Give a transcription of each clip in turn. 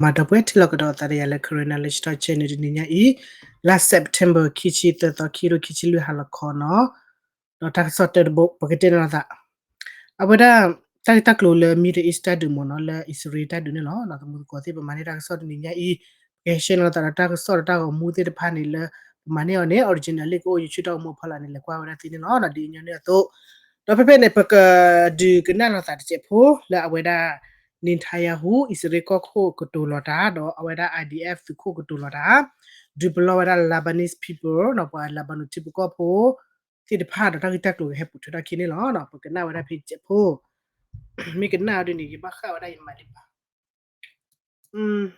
မၤဒီပုၢ်ဝဲၢ်ထံလီၢ်ကဒီးသးဒီးယၤလၢ Karen Knowledge Talk Channel တနံၤညါအံၤ, လါ September ခံဆံသၢသီ ခံကထိခံဆံလွံၢ် ဟါလီၤခီနီၤ. ဒီးတၢ်ကစီၣ်တၢတဘိ ပကတဲန့ၢ်လိာ်သး အဝဲဒၣ် တၢ်ဂ့ၢ်တၢ်ကျိၤလၢ Middle East တၢ်ဒုးမ့ၢ်နီၤ လၢအံၣ်စရ့လးတၢ်ဒုးန့ၣ်လီၤ. ဒီးသမူသကိးသ့ၣ် ပမၤန့ၢ်တၢ်ကစီၣ်တနံၤညါအံၤ ပကဟဲ share န့ၢ်လိာ်သးဒီးတၢ်ကစီၣ်ဒီးတၢ်ဂီၤမူသ့ၣ်တဖၣ်န့ၣ်လၢ ပမၤန့ၢ်အီၤန့ၣ် original လံာ်ကအိၣ် YouTube တၢ်ဂီၤမူအဖီလာ်န့ၣ် လဲၤကွၢ်ဝဲဒၣ်သ့န့ၣ်လီၤ. ဒီးဒ်အညီနုၢ်အသိး ဒီးဖဲဖဲန့ၣ် ပကဒုးကနၣ်လိာ်သးတစဲးဖိ လၢအဝဲဒၣ် Netanyahu အံၣ်စရ့လးကီၢ်ခိၣ်ကတိၤလီၤတၢ် ဒီးအဝဲဒၣ် I D F သုးခိၣ်ကတိၤလီၤတၢ် ဒုးပလီၢ်ဝဲဒၣ် Lebanese people ဒီးပှၤ Lebanon ထံဖိကီၢ်ဖိ သ့ၣ်တဖၣ်ဒီးတၢ်ဂ့ၢ်တၢ်ကျိၤကဟဲပိာ်ထွဲထီၣ်ခံန့ၣ်လီၤ. ပကနၣ်ဝဲဒၣ်ဖဲတစဲးဖိ မ့ၢ်ကနၣ်အီၤဒ်န့ၣ် ယဘၣ်ဃၣ်ဝဲဒၣ်ယမၤလံဘၣ်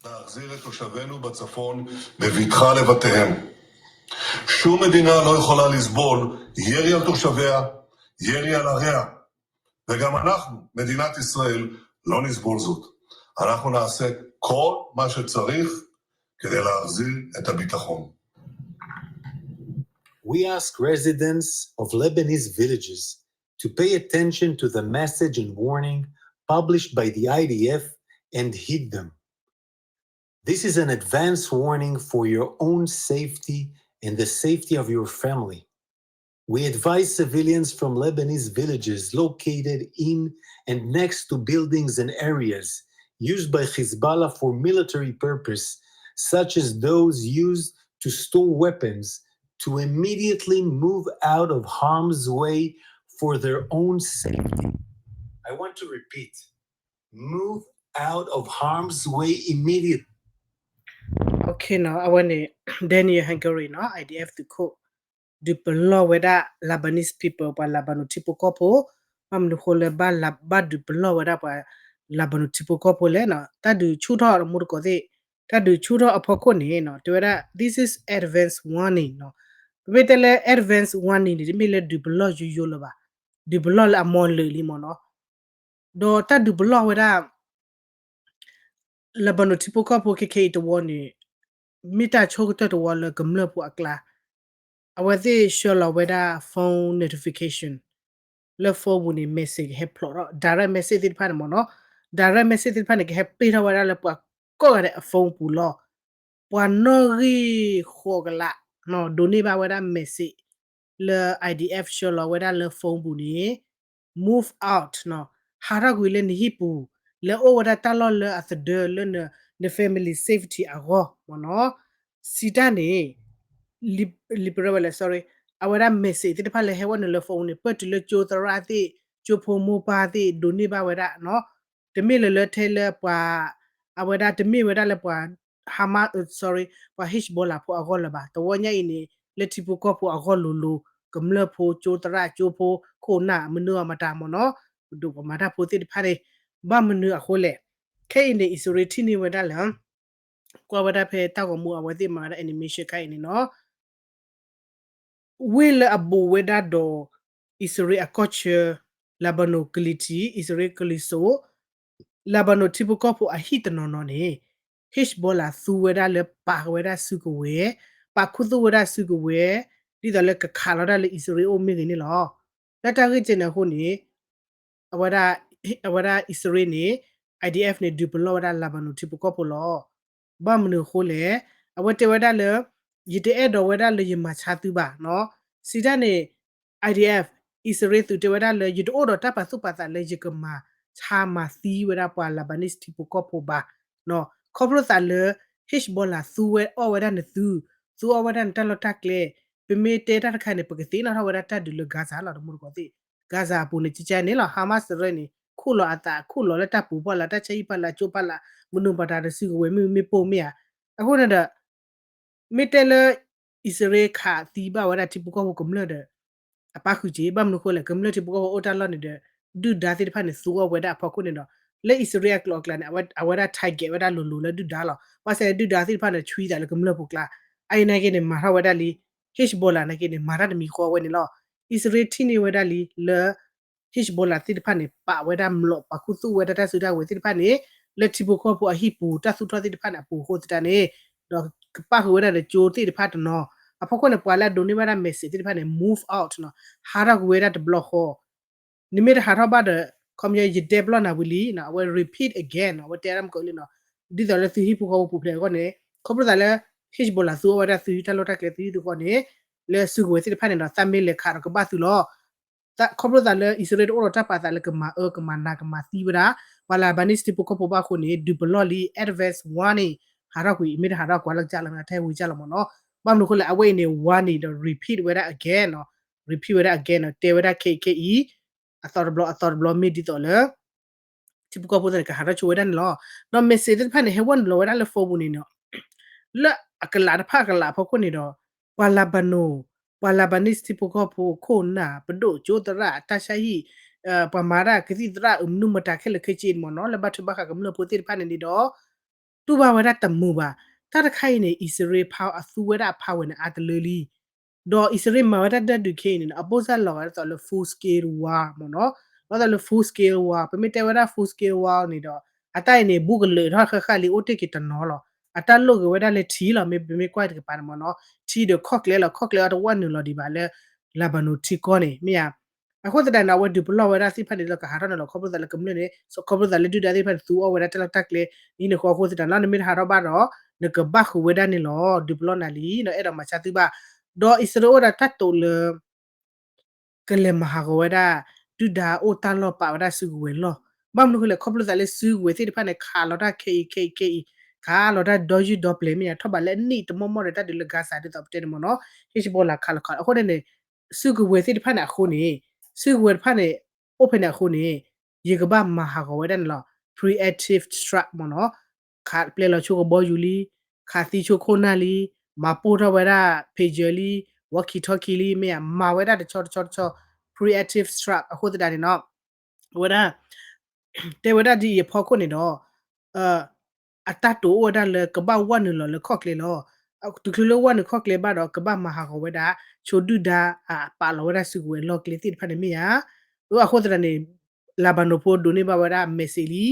להחזיר את תושבינו בצפון בבטחה לבתיהם. שום מדינה לא יכולה לסבול ירי על תושביה, ירי על עריה. וגם אנחנו, מדינת ישראל, לא נסבול זאת. אנחנו נעשה כל מה שצריך כדי להחזיר את הביטחון. We ask residents of Lebanese villages to pay attention to the message and warning published by the I D F and heed them. This is an advance warning for your own safety and the safety of your family. We advise civilians from Lebanese villages located in and next to buildings and areas used by Hezbollah for military purpose, such as those used to store weapons, to immediately move out of harm's way for their own safety. I want to repeat, move out of harm's way immediately. Okay နီၤ အဝဲန့ၣ် Daniel Hagari နီၤ I D F သုးခိၣ် ဒုးပလီၢ်ဝဲဒၣ် Lebanese people ပှၤ Lebanon ထံဖိကီၢ်ဖိ ဘၣ်မနုၤဃိလၢ ဘၣ်ဒုးပလီၢ်ဝဲဒၣ်ပှၤ Lebanon ထံဖိကီၢ်ဖိလဲၣ်နီၤ တၢ်ဒုးဆူၣ်ထီၣ်တမူတကိးသ့ၣ် တၢ်ဒုးဆူၣ်ထီၣ်အဖီခိၣ်န့ၣ်နီၤ တဲဝဲဒၣ် this is advance warning နီၤ ပမ့ၢ်တဲလၢ advance warning န့ၣ် တမ့ၢ်လၢဒုးပလီၢ်ယိယိလၢၤဘၣ် ဒုးပလီၢ်လၢအမီၢ်လၢာ်လံမ့ၢ်နီၤ ဒီးတၢ်ဒုးပလီၢ်ဝဲဒၣ် Lebanon ထံဖိကီၢ်ဖိခဲခဲအံၤတဝီန့ၣ် မ့ၢ်တၢ်ဆိကတၢၢ်တဝီလၢကမျၢၢ်ဖိအကျါ အဝဲသ့ၣ်ဆှၢလီၤဝဲဒၣ် phone notification လၢ phone ပူၤန့ၣ် message ကဟဲဖျိးထီၣ် direct message သ့ၣ်တဖၣ်န့ၣ်မ့ၢ်နီၤ direct message သ့ၣ်တဖၣ်န့ၣ် ကဟဲပ့ၢ်ထီၣ်ဝဲဒၣ်လၢပှၤကိးဂၤဒဲးအ phone ပူၤလီၤ ပှၤနီၣ်ဂံၢ်ဃိးကလး ဒိးန့ၢ်ဘၣ်ဝဲဒၣ် message လၢ I D F ဆှၢလီၤဝဲဒၣ်လၢ phone ပူၤန့ၣ် move out နီၤ ဟးထီၣ်ကွံာ်လၢနဟံၣ်ပူၤ လဲၤအိၣ်ဝဲဒၣ်တၢ်လီၢ်လၢအသဒၢလၢန န family safety အဂီၢ်မ့ၢ်နီၤ စံးတၢ်န့ၣ် လံာ်ပရၢဝဲလဲၣ် sorry အဝဲဒၣ် message သ့ၣ်တဖၣ်လၢဟဲဝဲနုာ်လၢ phone န့ၣ် ပၢၢ်တုၤလၢကၠိသရၣ်သ့ၣ် ကၠိဖိမိၢ်ပၢ်သ့ၣ် ဒိးန့ၢ်ဘၣ်ဝဲဒၣ်နီၤ တမ့ၢ်လၢလၢထဲလၢပှၤ အဝဲဒၣ်တမ့ၢ်ဝဲဒၣ်လၢပှၤ Hamas sorry ပှၤ Hezbollah ဖိအဂီၢ်လၢၤဘၣ် တဝီညါအံၤန့ၣ် လၢထံဖိကီၢ်ဖိအဂီၢ်လိၤလိၤ ကမျၢၢ်ဖိ ကၠိသရၣ် ကၠိဖိ ခိၣ်နၢ် မနုၤအမတၤမ့ၢ်နီၤ ပဒိၣ်ပှၤမၤတၢ်ဖိသ့ၣ်တဖၣ်န့ၣ် ဘၣ်မနုၤအဃိလဲၣ် ခဲအံၤန့ၣ် အံၣ်စရ့လးထံၣ်န့ၢ်ဝဲဒၣ်လၢ ကွၢ်ဝဲဒၣ်ဖဲတၢ်ဂီၤမူအဝဲသ့ၣ်မၤဝဲဒၣ် animation ခါအံၤန့ၣ်နီၤ ဝ့ၢ်လၢအဘူးဝဲဒၣ်ဒီး အံၣ်စရ့လးအကီၢ်ဆၢ Lebanon ကလံၤထံး အံၣ်စရ့လးကလံၤစိး Lebanon ထံဖိကီၢ်ဖိအဟံၣ်တနီၤနီၤန့ၣ် Hezbollah သူဝဲဒၣ်လၢပာ်ဝဲဒၣ်စုကဝဲၤ ပာ်ခူသူၣ်ဝဲဒၣ်စုကဝဲၤ ဒ်သိးလၢကခးလီၤတၢ်လၢအံၣ်စရ့လးအိၣ်မ့ၢ်ဂ့ၤန့ၣ်လီၤ. လၢတၢ်ဂ့ၢ်ကဲန့ၣ်အဃိန့ၣ် အဝဲဒၣ် အံၣ်စရ့လးန့ၣ် I D F န့ၣ် ဒုးပလီၢ်ဝဲဒၣ် Lebanon ထံဖိကီၢ်ဖိလီၤ. ဘၣ်မနုၤအဃိလဲၣ် အဝဲတဲဝဲဒၣ်လၢ ယတအဲၣ်ဒိးဝဲဒၣ်လၢယမၤဆါသုဘၣ်နီၤ စံးတၢ်န့ၣ် I D F အံၣ်စရ့လးသုးတဲဝဲဒၣ်လၢ ယတအိၣ်ဒီးတၢ်ပာ်သူၣ်ပာ်သးလၢယကမၤဆါမၤသံဝဲဒၣ်ပှၤ Lebanese ထံဖိကီၢ်ဖိဘၣ် ခီဖျိသးလၢ Hezbollah သူဝဲအီၣ်ဝဲဒၣ်နသု သူအီၣ်ဝဲဒၣ်နတၢ်လီၢ်တၢ်ကျဲ ပမ့ၢ်တဲတၢ်တခါန့ၣ် ပကသ့ၣ်နီၣ်ထီၣ်ဝဲဒၣ်တၢ်ဒုးလၢ Gaza လီၤ တမူတကိးသ့ၣ် Gaza အပူၤန့ၣ် ကကဲန့ၣ်လီၤ Hamas စရ့န့ၣ် ခူၣ်လီၤအသး ခူၣ်လီၤလၢတၢ်ပူၤပှၢ်လၢတၢ်ဆါဟံၣ်ပှၢ်လၢကၠိပှၢ်လၢ မနုၤပှၤတၢ်တစုကဝဲၤမ့ၢ်မ့ၢ်ပိၢ်မ့ၢ်ဧါ အဃိန့ၣ်ဒီး မ့ၢ်တဲလၢ အံၣ်စရ့လးခးသံဘၣ်ဝဲဒၣ်ထံဖိကီၢ်ဖိကမျၢၢ်ဒီး အပၣ်ဃုာ်က့ၤ ဘၣ်မနုၤဃိလဲၣ် ကမျၢၢ်ထံဖိကီၢ်ဖိအိၣ်တၢ်လီၢ်န့ၣ်ဒီး ဒုၣ်ဒါသ့ၣ်တဖၣ်န့ၣ် သူအီၣ်ဝဲဒၣ်အဖီခိၣ်န့ၣ်ဒီး လၢအံၣ်စရ့လးအကျိၤအကျဲန့ၣ် အဝဲဒၣ် target ဝဲဒၣ်လိၤလိၤလၢဒုၣ်ဒါလီၤ. ဘၣ်ဆၣ်ဒုၣ်ဒါသ့ၣ်တဖၣ်န့ၣ် ဆွံသးလၢကမျၢၢ်ဖိကျါ အအံၤနာ်က့န့ၣ် မၤထီၣ်ဝဲဒၣ်လံ Hezbollah နာ်က့န့ၣ် မၤတၢ်တမံၤဃီဝဲန့ၣ်လီၤ. အံၣ်စရ့လးထံၣ်န့ၢ်ဝဲဒၣ်လံလၢ Hezbollah သ့ၣ်တဖၣ်န့ၣ် ပာ်ဝဲဒၣ်မျိာ် ပာ်ခူသူၣ်ဝဲဒၣ်တၢ်စုတၢ်ဝဲၤသ့ၣ်တဖၣ်န့ၣ် လၢထံဖိကီၢ်ဖိအဟံၣ်ပူၤ တၢ်သူၣ်ထီၣ်သ့ၣ်တဖၣ်န့ၣ် အပူၤအဃိသတးန့ၣ် ဒီးကပၣ်ဃုာ်ဝဲဒၣ်ဒီးကၠိသ့ၣ်တဖၣ်တနီၤ အဖီခိၣ်န့ၣ် ပှၤလၢအဒိးန့ၢ်ဘၣ်ဒၣ် message သ့ၣ်တဖၣ်န့ၣ် move out နီၤ ဟးထီၣ်ကွံာ်ဝဲဒၣ်တဘျီဃီ နမ့ၢ်တဟးထီၣ်ဘၣ်ဒီး ခီပညီယတဲပလီၢ်နၤဝံၤလံနီၤ, အဝဲ repeat again နီၤ, အဝဲတဲဒၣ်မ့ၢ်ကလံနီၤ, ဒ်သိးလၢသုဟံၣ်ဖိဃီဖိပူၤဖျဲးအဂီၢ်န့ၣ် ခီဖျိသးလၢ Hezbollah သူအီၣ်ဝဲဒၣ်သုတၢ်လီၢ်တၢ်ကျဲသုဟံၣ်သုဃီန့ၣ် လၢစုကဝဲၤသ့ၣ်တဖၣ်န့ၣ်ဒီး သးမ့ၢ်လဲၤခးဒီးကဘၣ်သုလီၤ. ခီဖျိသးလၢအံၣ်စရ့လးတအိၣ်ဒီးတၢ်ပာ်သးလၢကမၤအၢကမၤနးကမၤသံဝဲဒၣ် ပှၤလၢ Lebanese ထံဖိကီၢ်ဖိဘၣ်အဃိန့ၣ် ဒုးပလီၢ်လံ advance warning ဟးထီၣ်ကွံာ် မ့ၢ်တဟးထီၣ်ကွၢ်လၢကစၢ်လီၤ ထဲဝံၤကစၢ်လီၤမ့ၢ်နီၤ. ဘၣ်မနုၤအဃိလဲၣ် အဝဲအံၤန့ၣ် warning ဒီး repeat ဝဲဒၣ် again နီၤ, repeat ဝဲဒၣ် again နီၤ, တဲဝဲဒၣ်ခဲအံၤခဲအံၤ အသီတဘျီ အသီတဘျီမ့ၢ်ဒ်သိးလၢ ထံဖိကီၢ်ဖိသ့ၣ်န့ၣ် ကဟးထီၣ်ဆိဝဲဒၣ်န့ၣ်လီၤ. ဒီး message သ့ၣ်တဖၣ်န့ၣ် ဟဲဝဲနုာ်လီၤဝဲဒၣ်လၢ phone ပူၤန့ၣ်နီၤ, လၢအကလးတဖၣ်အကလးအဖီခိၣ်န့ၣ်ဒီး ပှၤ Lebanon ပှၤ Lebanese ထံဖိကီၢ်ဖိ ခိၣ်နၢ် ပဒိၣ်ကၠိသရၣ် တၢ်ဆါဟံၣ် ပှၤမၤတၢ်ကသံၣ်သရၣ် မနုၤမတၤခဲလၢာ်ခဲဆ့န့ၣ်မ့ၢ်နီၤ လၢဘၣ်ထွဲဘၣ်ဃးကမျၢၢ်ဖိသ့ၣ်တဖၣ်န့ၣ်န့ၣ်ဒီး တူၢ်ဘၣ်ဝဲဒၣ်တမုာ်ဘၣ်. တၢ်တခါအံၤန့ၣ် အံၣ်စရ့လးဖီအသူဝဲဒၣ်အဖးဝဲန့ၣ် အါတလၢလံ ဒီးအံၣ်စရ့လးမၤဝဲဒၣ်တၢ်ဒုးခဲအံၤန့ၣ် အပိၢ်စၢ်လီၤဂာ်ဒ်သိးလၢ full scale war မ့ၢ်နီၤ, လီၤသိးလၢ full scale war ပမ့ၢ်တဲဝဲဒၣ် full scale war န့ၣ်ဒီး အတၢ်အံၤန့ၣ် ဘူးကလၢာ်ထီၣ်ဃၣ်ဃၣ်လံ အိၣ်တ့ၢ်က့ၤတနီၤလီၤ. အတၢ်လိၣ်ဂ့ၤဝဲဒၣ်လၢထံလီၤ မ့ၢ်ပမ့ၢ်ကွၢ်တကပၤန့ၣ်မ့ၢ်နီၤ, ထံဒီးခီၣ်ကျဲလီၤ ခီၣ်ကျဲအတဝဲနုာ်လီၤဒံးဘၣ်လၢ Lebanon ထံကီၢ်န့ၣ် မ့ၢ်ဧါ. အဃိသတးန့ၣ် အဝဲဒုးပလီၢ်ဝဲဒၣ်သ့ၣ်တဖၣ်န့ၣ်လၢကဟးထီၣ်န့ၣ်လီၤ ခီဖျိသးလၢကမျၢၢ်န့ၣ် ခီဖျိသးလၢဒုၣ်ဒါသ့ၣ်တဖၣ်န့ၣ် သူအီၣ်ဝဲဒၣ်တၢ်လီၢ်တၢ်ကျဲ ဒ်န့ၣ်အဃိသတးန့ၣ် နမ့ၢ်တဟးထီၣ်ဘၣ်ဒီး နကဘၣ်ဃုာ်ဝဲဒၣ်န့ၣ်လီၤ ဒုးပလီၢ်နၤလံ ဒီးအဲၣ်ဒိးမၤဆါသုဘၣ်. ဒီးအံၣ်စရ့လးအိၣ်ဝဲဒၣ်တၢ်တိာ်လၢ ကလဲၤမၤဟးဂီၤဝဲဒၣ် ဒုၣ်ဒါအိၣ်တၢ်လီၢ်ပာ်ဝဲဒၣ်စုကဝဲၤလီၢ်, ဘၣ်မနုၤအဃိလဲၣ် ခီဖျိသးလၢစုကဝဲၤသ့ၣ်တဖၣ်န့ၣ် ခးလီၤတၢ်ခဲအံၤခဲအံၤခဲအံၤ ခးလီၤတၢ်ဒီယုၢ်ဒီပျဲၤမ့ၢ်ဧါ ထီၣ်ဘးလၢအနံၣ်တမီၢ်မီၢ်ဒီးတၢ်ဒုးလၢ Gaza ဒ်သိးပတဲန့ၣ်မ့ၢ်နီၤ, Hezbollah ခးလီၤခးလီၤ အဃိန့ၣ်န့ၣ် စုကဝဲၤသ့ၣ်တဖၣ်န့ၣ်အဃိန့ၣ် စုကဝဲၤတဖၣ်န့ၣ် အိၣ်ဖဲန့ၣ်အဃိန့ၣ် ယကဘၣ်မၤဟးဂီၤဝဲဒၣ်န့ၣ်လီၤ preemptive strike မ့ၢ်နီၤ, ခးပျဲလီၤဆိကဘီယူၤလံ, ခးသံဆိခိၣ်နၢ်လံ, မၤပိၢ်ထီၣ်ဝဲဒၣ် pager လံ, walkie talkie လံ မ့ၢ်ဧါ မၤဝဲဒၣ်တဆီတဆီတဆီ preemptive strike အဃိသတးန့ၣ်နီၤ အဝဲဒၣ် တဲဝဲဒၣ်ဒ်အံၤအဖီခိၣ်န့ၣ်ဒီး အတၢ်တိာ်အိၣ်ဝဲဒၣ်လၢကဘၣ်ဝဲနုာ်လီၤလၢခီၣ်ကျဲလီၤ. တချုးလၢဝဲနုာ်ခီၣ်ကျဲဘၣ်ဒီး ကဘၣ်မၤဟးဂီၤဝဲဒၣ် ဆိဒုၣ်ဒါအပာ်လီၤဝဲဒၣ်စုကဝဲၤလီၢ်ကျဲသ့ၣ်တဖၣ်န့ၣ်မ့ၢ်ဧါ. အဃိသတးန့ၣ် Lebanon ဖိဒိးန့ၢ်ဘၣ်ဝဲဒၣ် message လံ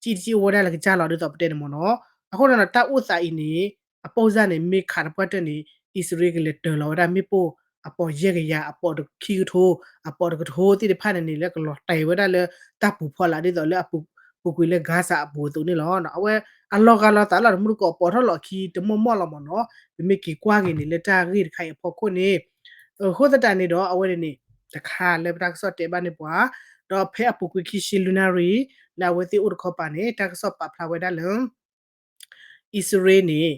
ကံၣ်တကံၣ်အိၣ်ဝဲဒၣ်လၢကစၢ်လီၤဒ်သိးပတဲန့ၣ်မ့ၢ်နီၤ. အဃိန့ၣ်ဒီး တၢ်အိၣ်သးအံၤန့ၣ် အပိၢ်စၢ်န့ၣ် မ့ၢ်ခးတပှၢ်တၢၢ်န့ၣ် အံၣ်စရ့လးကလဲၤတၢၤလီၤဝဲဒၣ်မ့ၣ်ပိၢ် အပိာ်ယဲၢ်ကယၤ အပိာ်ခံကထိ အပိာ်တကထိသ့ၣ်တဖၣ်န့ၣ်န့ၣ် လၢကလီၤတဲာ်ဝဲဒၣ်လၢတၢ်ပူၤဖီလာ်ဒ်သိးလၢအပူၤကွံာ်လၢ Gaza အပူၤအသိးန့ၣ်လီၤ. အဝဲအလီၤဂာ်လီၤသးလီၤ တမူတကိးပိာ်ထီၣ်လီၤခံတမီၢ်မီၢ်လီၤမ့ၢ်နီၤ. ပမ့ၢ်က့ၤကွၢ်က့ၤန့ၣ်လၢတၢ်ဂ့ၢ်တခါအံၤအဖီခိၣ်န့ၣ် အဃိသတးန့ၣ်ဒီး အဝဲန့ၣ်န့ၣ် တခါလၢပတၢ်ကစီၣ်တဲဘၣ်န့ၣ်ပှၤ ဒီးဖဲအပူၤကွံာ်ခံဆံလွံၢ်နၣ်ရံၣ် လၢအဝဲသ့ၣ်အိၣ်တခီပၤန့ၣ် တၢ်ကစီၣ်ပာ်ဖျါဝဲဒၣ်လၢ အံၣ်စရ့လးန့ၣ်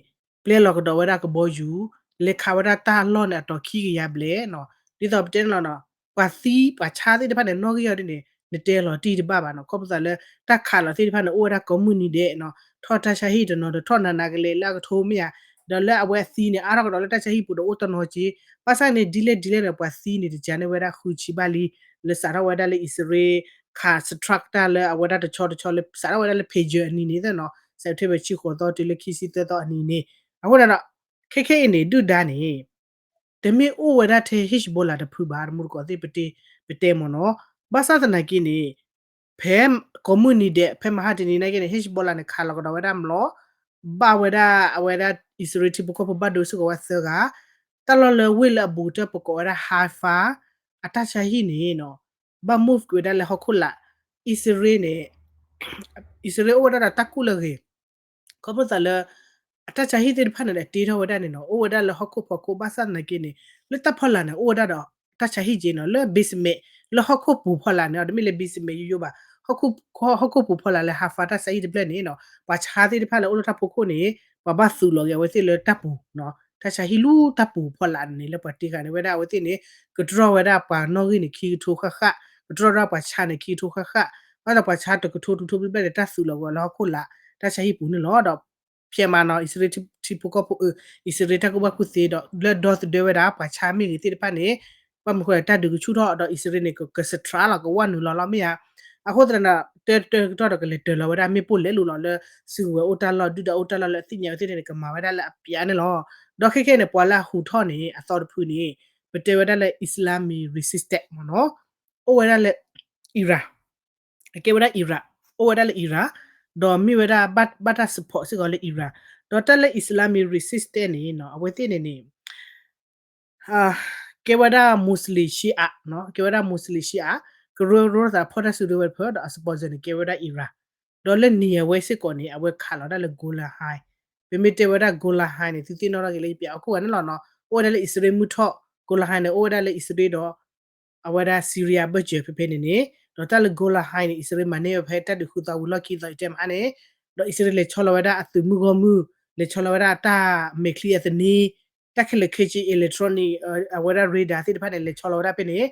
ပျဲလီၤကဒီးဝဲဒၣ်ကဘီယူၤ လဲၤခးဝဲဒၣ်တၢ်လီၢ်န့ၣ်အတီၤခံကယၤဘျဲၣ်နီၤ. ဒ်သိးပတဲန့ၣ်လီၤနီၤ ပှၤသံပှၤဆါသ့ၣ်တဖၣ်န့ၣ် နီၣ်ဂံၢ်အီၤဒ်န့ၣ် နတဲလီၤတံၢ်တဘၣ်ဘၣ်နီၤ. ခီဖျိသးလၢ တၢ်ခးလီၤသ့ၣ်တဖၣ်န့ၣ် အိၣ်ဝဲဒၣ်ကိးမုၢ်နံၤဒဲးနီၤ ထီၣ်တၢ်ဆါဟံၣ်တနီၤဒီး ထီၣ်နးနးကလဲာ်လၢအကထိမ့ၢ်ဧါ. ဒီးလၢအဝဲအသံန့ၣ် အါထီၣ်ကဒီးလၢတၢ်ဆါဟံၣ်ပူၤဒီးအိၣ်တနီၤက့ ဘၣ်ဆၣ်န့ၣ် ဒ်လဲၣ်ဒ်လဲၣ်ဒီး ပှၤသံန့ၣ် တကးန့ၢ်ဝဲဒၣ်ဃုဆံဘၣ်လံ လၢစးထီၣ်ဝဲဒၣ်လၢအံၣ်စရ့လး ခး strike တၢ်လၢအဝဲဒၣ်တဆီတဆီလၢ စးထီၣ်ဝဲဒၣ်လၢ pager အနံၤန့ၣ်နီၤ September ဆံဃိးသီတုၤလၢခံဆံသၢသီအနံၤန့ၣ် အဃိန့ၣ်ဒီး ခဲခဲအံၤန့ၣ် ဒုၣ်ဒါန့ၣ် တမ့ၢ်အိၣ်ဝဲဒၣ်ထဲ Hezbollah တဖုဘၣ် တမူတကိးသ့ၣ် ပတဲမ့ၢ်နီၤ. ဘၣ်ဆၣ်သနာ်က့န့ၣ် ဖဲကိးမုၢ်နံၤဒဲး ဖဲမဟါတနံၤနာ်က့န့ၣ် Hezbollah န့ၣ် ခးလီၤကဒီးဝဲဒၣ်မျိာ် ဘၣ်ဝဲဒၣ်အဝဲဒၣ် အံၣ်စရ့လးထံဖိကီၢ်ဖိဘၣ်ဒိစ့ၢ်ကီးဝဲသၢဂၤ တၢ်လီၢ်လၢဝ့ၢ်လၢအဘူးကတၢၢ်ပကိးဝဲဒၣ် Haifa အတၢ်ဆါဟံၣ်န့ၣ်နီၤ ဘၣ် move ကွံာ်ဝဲဒၣ်လၢဟီၣ်ခိၣ်လာ် အံၣ်စရ့လးန့ၣ် အံၣ်စရ့လးအိၣ်ဝဲဒၣ်ဒီးတၢ်ကူၣ်လၢအဂ့ၤ ခီဖျိသးလၢ အတၢ်ဆါဟံၣ်သ့ၣ်တဖၣ်န့ၣ်ဒီးတ့ထီၣ်ဝဲဒၣ်န့ၣ်နီၤ အိၣ်ဝဲဒၣ်လၢဟီၣ်ခိၣ်ဖီခိၣ် ဘၣ်ဆၣ်သနာ်က့န့ၣ် လၢတၢ်ဖီလာ်န့ၣ် အိၣ်ဝဲဒၣ်ဒီးတၢ်ဆါဟံၣ်က့နီၤ လၢ basement လၢဟီၣ်ခိၣ်ပူၤဖီလာ်န့ၣ် တမ့ၢ်လၢ basement ယိယိဘၣ် ဟီၣ်ခိၣ်ပူၤဖီလာ်လၢ Haifa တၢ်ဆါဟံၣ်တဖျၢၣ်န့ၣ်နီၤ ပှၤဆါသ့ၣ်တဖၣ်လၢအိၣ်လၢတၢ်ဖီခိၣ်န့ၣ် ပှၤဘၣ်သုးလီၤက့ၤအဝဲသ့ၣ်လၢတၢ်ပူၤ တၢ်ဆါဟံၣ်လူတၢ်ပူၤဖီလာ်န့ၣ် လၢပှၤတ့ဃာ်န့ၢ်ဝဲဒၣ်အဝဲသ့ၣ်န့ၣ် ကတြီၢ်ဝဲဒၣ်ပှၤနီၣ်ဂံၢ်န့ၣ် ခံကထိဃၣ်ဃၣ် ကတြီၢ်ဝဲဒၣ်ပှၤဆါန့ၣ် ခံကထိဃၣ်ဃၣ် ဘၣ်ဒီးပှၤဆါတကထိတကထိဘျဲၣ်ဘျဲၣ်န့ၣ် တၢ်သုးလီၤက့ၤလၢဟီၣ်ခိၣ်လာ် တၢ်ဆါဟံၣ်ပူၤန့ၣ်လီၤ. ဒီး ဖဲမးနီၤ အံၣ်စရ့လးထံဖိကီၢ်ဖိ အံၣ်စရ့လးတၢ်ကူၣ်ဘၣ်ကူၣ်သ့ဒီး လၢဒီသဒၢဝဲဒၣ် ပှၤဆါမ့ၢ်ဂ့ၤသ့ၣ်တဖၣ်န့ၣ် ဘၣ်မနုၤဃိလဲၣ် တၢ်ဒုးကဆူၣ်ထီၣ်ဒီး အံၣ်စရ့လးန့ၣ် က ကစထြးလီၤ ကဝဲနုာ်လီၤလီၤမ့ၢ်ဧါ. အဃိသတးန့ၣ် တၢတၢကတီၢ်ဒီးကလဲၤတၢၤလီၤဝဲဒၣ် မ့ၣ်ပိၢ်လဲၤလိာ်လီၤလၢ စုကဝဲၤအိၣ်တၢ်လီၢ် ဒုၣ်ဒါအိၣ်တၢ်လီၢ်လၢအသ့ၣ်ညါဝဲသ့ၣ်န့ၣ် ကမၤဝဲဒၣ်လၢအပျးန့ၣ်လီၤ. ဒီးခဲခဲန့ၣ် ပှၤလၢအဟူးထီၣ်န့ၣ် အသီတဖုန့ၣ် ပတဲဝဲဒၣ်လၢ Islamic Resistance မ့ၢ်နီၤ အိၣ်ဝဲဒၣ်လၢ Iran အကဲဝဲဒၣ် Iran အိၣ်ဝဲဒၣ်လၢ Iran ဒီးမ့ၢ်ဝဲဒၣ်ဘၣ်တၢ် support စ့ၢ်ကီးလၢ Iran ဒီးတၢ်လၢ Islamic Resistance န့ၣ်နီၤ အဝဲသ့ၣ်န့ၣ်န့ၣ် ကဲဝဲဒၣ် Muslim Shia နီၤ ကဲဝဲဒၣ် Muslim Shia က ကရၢကရိသးအဖီၣ်တၢ်စုကဝဲၤတဖၣ် ဒီးအ sponsor န့ၣ် ကဲဝဲဒၣ် Iran. ဒီးလၢနံၤအဝဲစ့ၢ်ကီးန့ၣ် အဝဲခးလီၤဒၣ်လၢ Golan Heights, ပမ့ၢ်တဲဝဲဒၣ် Golan Heights န့ၣ် သုသ့ၣ်နီၣ်ထီၣ်က့ၤလၢ ယပျးအခိၣ်ဂၤန့ၣ်လီၤနီၤ, အိၣ်ဝဲဒၣ်လၢအံၣ်စရ့လးမုၢ်ထီၣ်, Golan Heights န့ၣ် အိၣ်ဝဲဒၣ်လၢအံၣ်စရ့လးဒီး အဝဲဒၣ် Syria ဘၢၣ်စၢၤဖဲဖဲန့ၣ်န့ၣ်, ဒီးတၢ်လၢ Golan Heights န့ၣ် အံၣ်စရ့လးမၤန့ၢ်ဝဲဖဲတၢ်ဒုးဃုသီဝံၤလီၢ်ခံသီ ယတဲမဟါန့ၣ်, ဒီးအံၣ်စရ့လးလဲၤဆီလီၤဝဲဒၣ်အသုးမုၢ်ဂီၢ်မုၢ်, လဲၤဆီလီၤဝဲဒၣ်တၢ်မဲာ်ချံအသနံ, တၢ်ခဲလၢာ်ခဲဆ့ electronic အဝဲဒၣ် radar သ့ၣ်တဖၣ်န့ၣ် လဲၤဆီလီၤဝဲဒၣ်ဖဲန့ၣ်,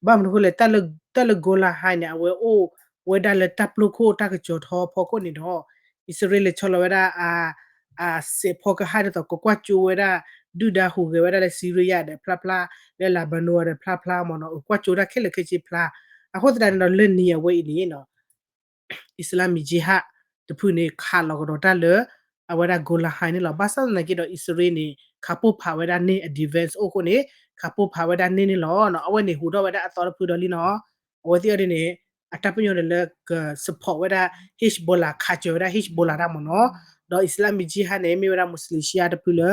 ဘၣ်မနုၤအဃိလဲၣ်, တၢ်လၢ Golan Heights န့ၣ် အဝဲအိၣ်ဝဲဒၣ်လၢတၢ်ပျီခိၣ်တၢ်ကစီၤထီဖီခိၣ်န့ၣ်ဒီး အံၣ်စရ့လးလဲၤဆီလီၤဝဲဒၣ် အစဲးဖီကဟၣ်ဒ်သိးကကွၢ်ကၠိဝဲဒၣ် ဒုၣ်ဒါဟူးဂဲၤဝဲဒၣ်လၢ Syria ဒီးဖျါဖျါ, လၢ Lebanon ဒီးဖျါဖျါမ့ၢ်နီၤ, ကွၢ်ကၠိတၢ်ခဲလၢာ်ခဲဆ့ဖျါ, အဃိသတးန့ၣ်ဒီးလၢနံၤအဝဲအံၤန့ၣ်နီၤ Islamic Jihad တဖုန့ၣ် ခးလီၤကဒီးတၢ်လၢ အဝဲဒၣ် Golan Heights န့ၣ်လီၤ. ဘၣ်ဆၣ်သနာ်က့ဒီး အံၣ်စရ့လးန့ၣ် ခးပိၢ်ဖးဝဲဒၣ်န့ၣ် အ defense အိၣ်အဃိန့ၣ် ခးပိၢ်ဖးဝဲဒၣ်န့ၣ်န့ၣ်လီၤ. အဝဲန့ၣ်ဟူးထီၣ်ဝဲဒၣ်အသီတဖုဒီးလံနီၤ. အဝဲသ့ၣ်အီၤဒ်န့ၣ် အတၢ်ပညိၣ်န့ၣ်လၢက support ဝဲဒၣ် Hezbollah ခးစၢၤဝဲဒၣ် Hezbollah တၢ်မ့ၢ်နီၤ. ဒီး Islamic Jihad န့ၣ် မ့ၢ်ဝဲဒၣ် Muslim Shia တဖုလၢ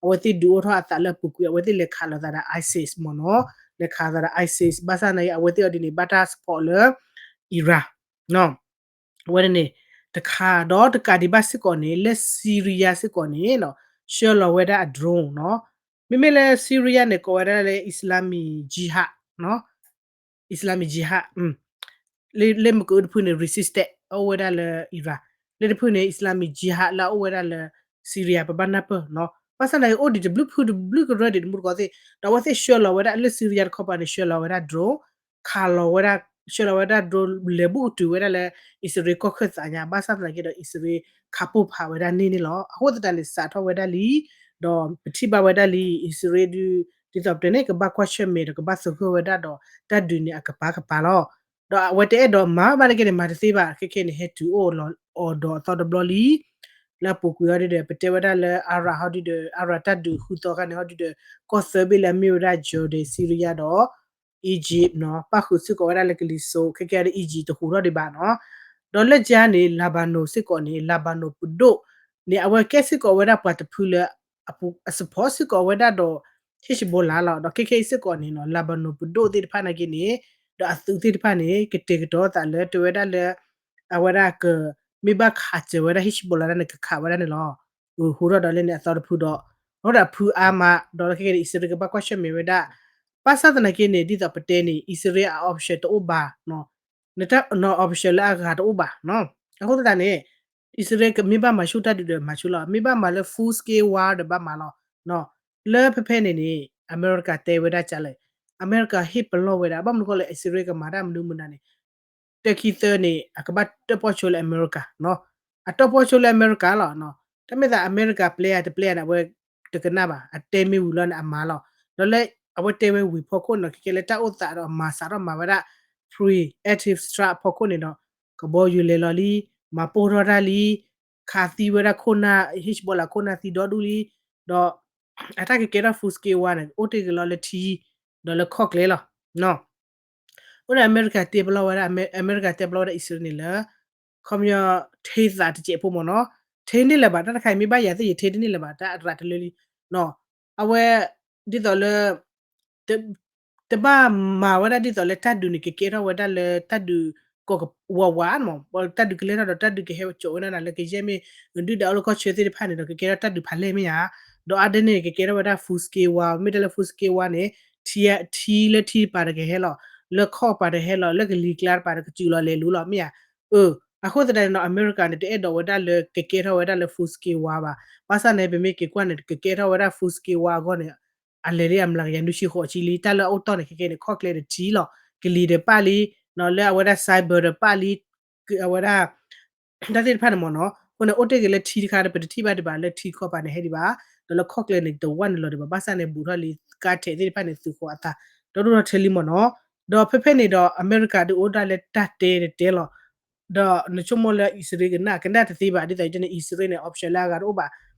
အဝဲသ့ၣ်ဒုးအိၣ်ထီၣ်အသးလၢအပူၤကွံာ် အဝဲသ့ၣ်လဲၤခးလိာ်သးဒီး ISIS မ့ၢ်နီၤ, လဲၤခးလိာ်သးဒီး ISIS ဘၣ်ဆၣ်သနာ်က့ အဝဲသ့ၣ်အီၤဒ်န့ၣ် ဘၣ်တၢ် support လၢ Iran အဝဲန့ၣ် တခါဒီးတကးဒံးဘၣ်စ့ၢ်ကီးန့ၣ် လၢ Syria စ့ၢ်ကီးန့ၣ် ဆှၢလီၤဝဲဒၣ်အ drone နီၤ. မ့မ့ၢ်လၢ Syria န့ၣ် ကိးဝဲဒၣ်လၢ Islamic Jihad နီၤ, Islamic Jihad လၢမ့ၢ်ကအုတဖုန့ၣ် resistance အိၣ်ဝဲဒၣ်လၢ Iran, လၢတဖုန့ၣ် Islamic Jihad လၢအအိၣ်ဝဲဒၣ်လၢ Syria ပဘၣ်နၢ်ပၢၢ်နီၤ. ဘၣ်ဆၣ်သနာ်က့ အိၣ်ဒံးတဘျုးဖုတဘျုးကရၢဒံးတမူတကိးသ့ၣ်, ဒီးအဝဲသ့ၣ်ဆှၢလီၤဝဲဒၣ်လၢ Syria တခီပၤန့ၣ် ဆှၢလီၤဝဲဒၣ် drone ခးလီၤဝဲဒၣ်, ဆှၢလီၤဝဲဒၣ် drone လဲၤဘူၣ်ကတုၤဝဲဒၣ်လၢ အံၣ်စရ့လးကီၢ်ခၢၣ်သးညါ, ဘၣ်ဆၣ်သနာ်က့ဒီး အံၣ်စရ့လးခးပိၢ်ဖးဝဲဒၣ်န့ၣ်န့ၣ်လီၤ. အဃိသတးန့ၣ် စးထီၣ်ဝဲဒၣ်လံ, ဒီးပထံၣ်ဘၣ်ဝဲဒၣ်လံ အံၣ်စရ့လးဒုး ဒ်သိးပတဲန့ၣ် ကဘၣ်ကွၢ်ဆၢၣ်မဲာ်ဒီးကဘၣ်သဂၢၢ်ဝဲဒၣ်ဒီး တၢ်ဒုးန့ၣ်အကပၤကပၤလီၤ. ဒီးအဝဲတအဲၣ်ဒိးမၤဘၣ်နာ်က့န့ၣ် မၤတသ့ဘၣ်, ခဲခဲန့ၣ် ဟဲတုၤအိၣ်လီၤအီၤဒီးအသီတဘျီလံ လၢအပူၤကွံာ်ဟီဒုဒီး ပတဲဝဲဒၣ်လၢ Arab ဟီဒုဒီး Arab တၢ်ဒုးဃုသီခါန့ၣ်ဟီဒုဒီး ကီၢ်သၢဘ့ၣ်လၢအမ့ၢ်ဝဲဒၣ် Jordan, Syria ဒီး Egypt နီၤ, ပၣ်ဃုာ်စ့ၢ်ကီးဝဲဒၣ်လၢကလံၤစိး, ခဲကဲဒီး Egypt တဟူးထီၣ်ဒံးဘၣ်နီၤ. ဒီးလၢကၠါန့ၣ် Lebanon စ့ၢ်ကီးန့ၣ် Lebanon ပဒိၣ်န့ၣ် အဝဲကဲစ့ၢ်ကီးဝဲဒၣ်ပှၤတဖုလၢ အ support စ့ၢ်ကီးဝဲဒၣ်ဒီး Hezbollah လီၤ. ဒီးခဲခဲအံၤစ့ၢ်ကီးန့ၣ်နီၤ Lebanon ပဒိၣ်သ့ၣ်တဖၣ်နာ်က့န့ၣ် ဒီးအသုးသ့ၣ်တဖၣ်န့ၣ် ကတဲာ်ကတီၤသးလၢတဲဝဲဒၣ်လၢ အဝဲဒၣ်က မ့ၢ်ဘၣ်ခးစၢၤဝဲဒၣ် Hezbollah န့ၣ် ကခးဝဲဒၣ်န့ၣ်လီၤ. ဟူးထီၣ်ဒီးလၢန့ၣ်အသီတဖုဒီး အဃိဒီးဖုအါမး ဒီးလၢခဲကဲန့ၣ် အံၣ်စရ့လးကဘၣ်ကွၢ်ဆၢၣ်မဲာ်ဝဲဒၣ်, ဘၣ်ဆၣ်သနာ်က့န့ၣ် ဒ်သိးပတဲန့ၣ် အံၣ်စရ့လးအ option တအိၣ်ဘၣ်, နတၢ် option လၢအဂၤတအိၣ်ဘၣ်. အဃိသတးန့ၣ် အံၣ်စရ့လးမ့ၢ်ဘၣ်မၤဆူၣ်တၢ်ဒုးဒီးမၤဆူၣ်လီၤ, မ့ၢ်ဘၣ်မၤလၢ full scale war ဒီးဘၣ်မၤလီၤ. လၢဖဲဖဲန့ၣ်န့ၣ် အမဲရကၤတဲဝဲဒၣ်ကၠါလဲၣ်, အမဲရကၤဟ့ၣ်ပလီၢ်ဝဲဒၣ် ဘၣ်မနုၤဃိလဲၣ် အံၣ်စရ့လးကမၤတၢ်မနုၤမနုၤန့ၣ် တၢ်ခံသၢန့ၣ် အကဘၣ်တၢၣ်ပီၣ်ဆိလၢအမဲရကၤ, အတၢၣ်ပီၣ်ဆိလၢအမဲရကၤလီၤ. တၢ်မ့ၢ်သးအမဲရကၤပျဲဧါတပျဲဧါန့ၣ် အဝဲတကနၣ်ဘၣ်, အတဲမ့ၢ်ဝံၤလီၤန့ၣ် အမၤလီၤ. ဒီးလၢအဝဲတဲဝဲဝံၤဖီခိၣ်န့ၣ် ခဲကဲလၢတၢ်အိၣ်သးဒီးမၤစးထီၣ်မၤဝဲဒၣ် pre-active strike ဖီခိၣ်န့ၣ်ဒီး ကဘီယူၤလဲၤလီၤလံ, မၤပိၢ်ထီၣ်တၢ်လံ, ခးသံဝဲဒၣ်ခိၣ်နၢ် Hezbollah ခိၣ်နၢ်သံဒီဒူၣ်လံ, ဒီး အတၢ်ကကဲထီၣ် full scale war န့ၣ် အိၣ်တ့ၢ်က့ၤလီၤလၢထံ ဒီးလၢခီၣ်ကျဲလီၤ. အိၣ်ဒီးအမဲရကၤတဲပလီၢ်ဝဲဒၣ်, အမဲရကၤတဲပလီၢ်ဝဲဒၣ်အံၣ်စရ့လးန့ၣ်လၢ ခီပညီ ထဲသးတစဲးဖိမ့ၢ်နီၤ, ထဲန့ၣ်လၢၤဘၣ်, တၢ်တခါအံၤမ့ၢ်ဘၣ်ယၤသ့ၣ်ယထဲတန့ၢ်လၢၤဘၣ်, တၢ်အရးတလၢလံ. အဝဲ ဒ်သိးလၢ တဘၣ်မၤဝဲဒၣ်ဒ်သိးလၢတၢ်ဒုးန့ၣ် ကကဲထီၣ်ဝဲဒၣ်လၢတၢ်ဒုးကီးဝးဝးမ့ၢ်, တၢ်ဒုးကလဲၤထီၣ်ဒီးတၢ်ဒုးကဟဲကၠိးဝဲဒၣ်နၤလၢကယဲၢ်မ့ၢ် ဒုၣ်ဒါအိၣ်လၢကီၢ်ဆၢသ့ၣ်တဖၣ်န့ၣ်ဒီး ကကဲထီၣ်တၢ်ဒုးဖးလဲၢ်မ့ၢ်ဧါ, ဒီးအါဒ်န့ၣ် ကကဲထီၣ်ဝဲဒၣ် full scale war, မ့ၢ်တဲလၢ full scale war န့ၣ် ထံလၢထံတပၤတကဟဲလီၤ, လၢခီၣ်ပၤတဟဲလီၤ, လၢကလံၤကျါတပၤဒီးကစုာ်လီၤလဲၤလူလီၤမ့ၢ်ဧါ. အဃိသတးန့ၣ်နီၤ အမဲရကၤန့ၣ် တအဲၣ်ဒိးဝဲဒၣ်လၢကကဲထီၣ်ဝဲဒၣ်လၢ full scale war ဘၣ်. ဘၣ်ဆၣ်န့ၣ် ပမ့ၢ်က့ၤကွၢ်န့ၣ် ကကဲထီၣ်ဝဲဒၣ် full scale war အဂီၢ်န့ၣ် အလဲၤဒ်အမျးကယၤနွံဆံဃိးဆံလံ. တၢ်လၢအအိၣ်တီၢ်န့ၣ် ခဲကဲန့ၣ် ခီၣ်ကျဲဒီးထံလီၤ, ကလံၤဒီးပၣ်လံ, လၢအဝဲဒၣ် cyber ဒီးပၣ်လံ, အဝဲဒၣ် တၢ်သ့ၣ်တဖၣ်န့ၣ်မ့ၢ်နီၤ. အဃိန့ၣ် အိၣ်တ့ၢ်က့ၤလၢထံတခါဒီး ပတထံၣ်ဘၣ်ဒံးဘၣ် လၢထံတခီပၤန့ၣ်ဟဲဒံးဘၣ်, ဒီးလၢခီၣ်ကျဲန့ၣ် တဝၢ်န့ၣ်လီၤဒံးဘၣ်. ဘၣ်ဆၣ်န့ၣ် ဘူးထီၣ်လံ ကါထဲးသ့ၣ်တဖၣ်န့ၣ် သုးဃီအသး ဒီဒူၣ်ထီၣ်ထဲလံမ့ၢ်နီၤ. ဒီးဖဲဖဲန့ၣ်ဒီး အမဲရကၤဒုးအိၣ်ဒၣ်လၢတၢ်တဲတတဲလီၤ. ဒီးနဆိကမိၣ်လၢအံၣ်စရ့လးကနၣ် ကနၣ်တသ့ဘၣ်, ဒ်သိးယတဲန့ၣ် အံၣ်စရ့လးန့ၣ် option လၢအဂၤတအိၣ်ဘၣ်.